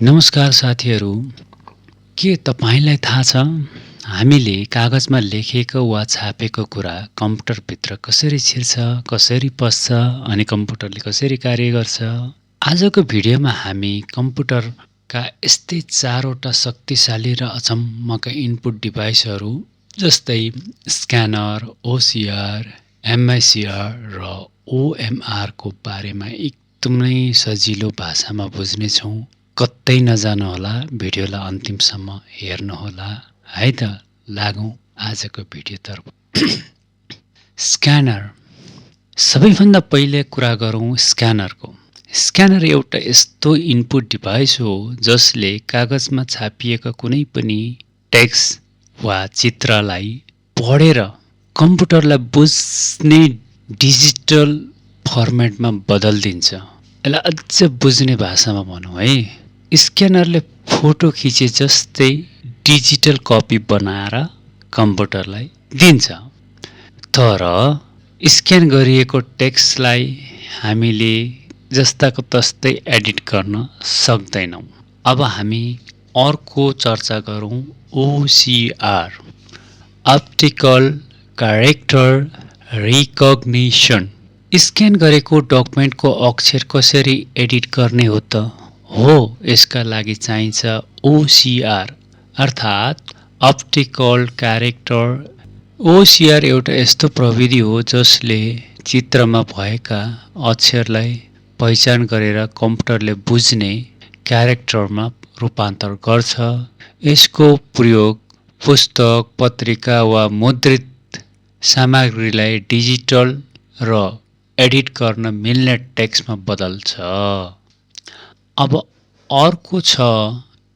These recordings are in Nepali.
नमस्कार साथीहरू, के तपाईलाई थाहा छ हामीले कागजमा लेखेको वा छापेको कुरा कम्प्युटरभित्र कसरी छिर्छ, कसरी पस्छ अनि कम्प्युटरले कसरी कार्य गर्छ? आजको भिडियोमा हामी कम्प्युटरका यस्तै 4वटा शक्तिशाली र अचम्मका इनपुट डिभाइसहरू जस्तै स्क्यानर, ओसिआर, एमआइसिआर र ओएमआर को बारेमा एकदमै सजिलो भाषामा बुझ्नेछौँ। कतै नजानुहोला, भिडियोलाई अन्तिमसम्म हेर्नुहोला। है त, लागौँ आजको भिडियोतर्फ। स्क्यानर। सबैभन्दा पहिले कुरा गरौँ स्क्यानरको। स्क्यानर एउटा यस्तो इनपुट डिभाइस हो जसले कागजमा छापिएका कुनै पनि टेक्स्ट वा चित्रलाई पढेर कम्प्युटरलाई बुझ्ने डिजिटल फर्मेटमा बदलिदिन्छ। यसलाई अझ बुझ्ने भाषामा भनौँ है, स्क्यानरले फोटो खिचे जस्तै डिजिटल कपी बनाएर कम्प्युटरलाई दिन्छ। तर स्क्यान गरिएको टेक्स्टलाई हामीले जस्ताको तस्तै एडिट गर्न सक्दैनौँ। अब हामी अर्को चर्चा गरौँ, ओसिआर, अप्टिकल क्यारेक्टर रिकग्निसन। स्क्यान गरेको डकुमेन्टको अक्षर कसरी एडिट गर्ने हो त? हो, यसका लागि चाहिन्छ ओसिआर अर्थात् अप्टिकल क्यारेक्टर। ओसिआर एउटा यस्तो प्रविधि हो जसले चित्रमा भएका अक्षरलाई पहिचान गरेर कम्प्युटरले बुझ्ने क्यारेक्टरमा रूपान्तर गर्छ। यसको प्रयोग पुस्तक, पत्रिका वा मुद्रित सामग्रीलाई डिजिटल र एडिट गर्न मिल्ने टेक्स्टमा बदल्छ। अब अर्को छ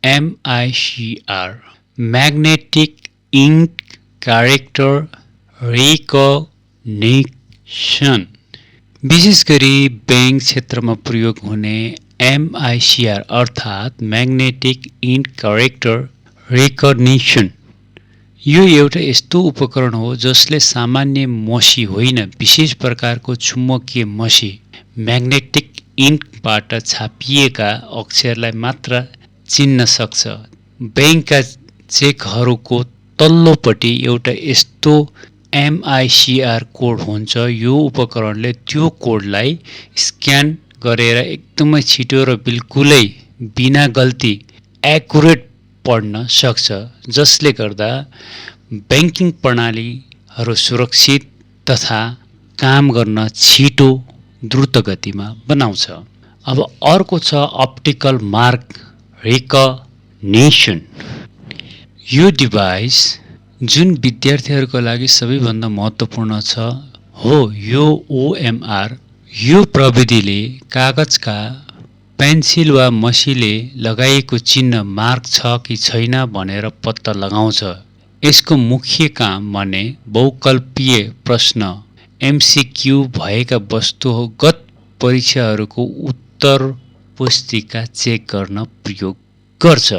एमआइसिआर, म्याग्नेटिक इन्क क्यारेक्टर रिकग्निसन। विशेष गरी बैंक क्षेत्रमा प्रयोग हुने एमआइसिआर अर्थात् म्याग्नेटिक इन्क क्यारेक्टर रिकग्निसन यो एउटा यस्तो उपकरण हो जसले सामान्य मसी होइन, विशेष प्रकारको चुम्बकीय मसी म्याग्नेटिक इन्कबाट छापिएका अक्षरलाई मात्र चिन्न सक्छ। बैंकका चेकहरूको तल्लोपट्टि एउटा यस्तो एमआइसिआर कोड हुन्छ। यो उपकरणले त्यो कोडलाई स्क्यान गरेर एकदमै छिटो र बिल्कुलै बिना गल्ती एक्युरेट पढ्न सक्छ, जसले गर्दा बैंकिङ प्रणालीहरू सुरक्षित तथा काम गर्न छिटो द्रुत गतिमा बनाउँछ। अब अर्को छ अप्टिकल मार्क रिकग्निसन। यो डिभाइस जुन विद्यार्थीहरूको लागि सबैभन्दा महत्त्वपूर्ण छ हो यो ओएमआर। यो प्रविधिले कागजका पेन्सिल वा मसीले लगाइएको चिन्ह मार्क छ कि छैन भनेर पत्ता लगाउँछ। यसको मुख्य काम भने बहुकल्पीय प्रश्न एमसिक्यू भएका वस्तुगत परीक्षाहरूको उत्तर पुस्तिका चेक गर्न प्रयोग गर्छ।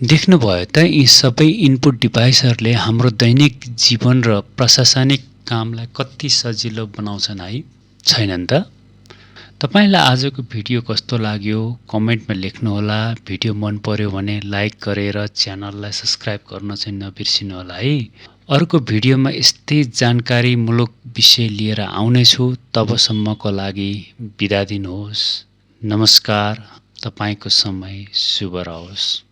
देख्नुभयो त, यी सबै इनपुट डिभाइसहरूले हाम्रो दैनिक जीवन र प्रशासनिक कामलाई कति सजिलो बनाउँछन् है, छैनन् त? तपाईलाई आजको भिडियो कस्तो लाग्यो कमेन्टमा लेख्नुहोला। भिडियो मन पर्यो भने लाइक गरेर च्यानललाई सब्स्क्राइब गर्न चाहिँ नबिर्सिनुहोला है। अर्को भिडियोमा यस्तै जानकारीमूलक विषय लिएर आउनेछु। तबसम्मको लागि बिदा दिनुहोस्। नमस्कार। तपाईको समय शुभ रहोस्।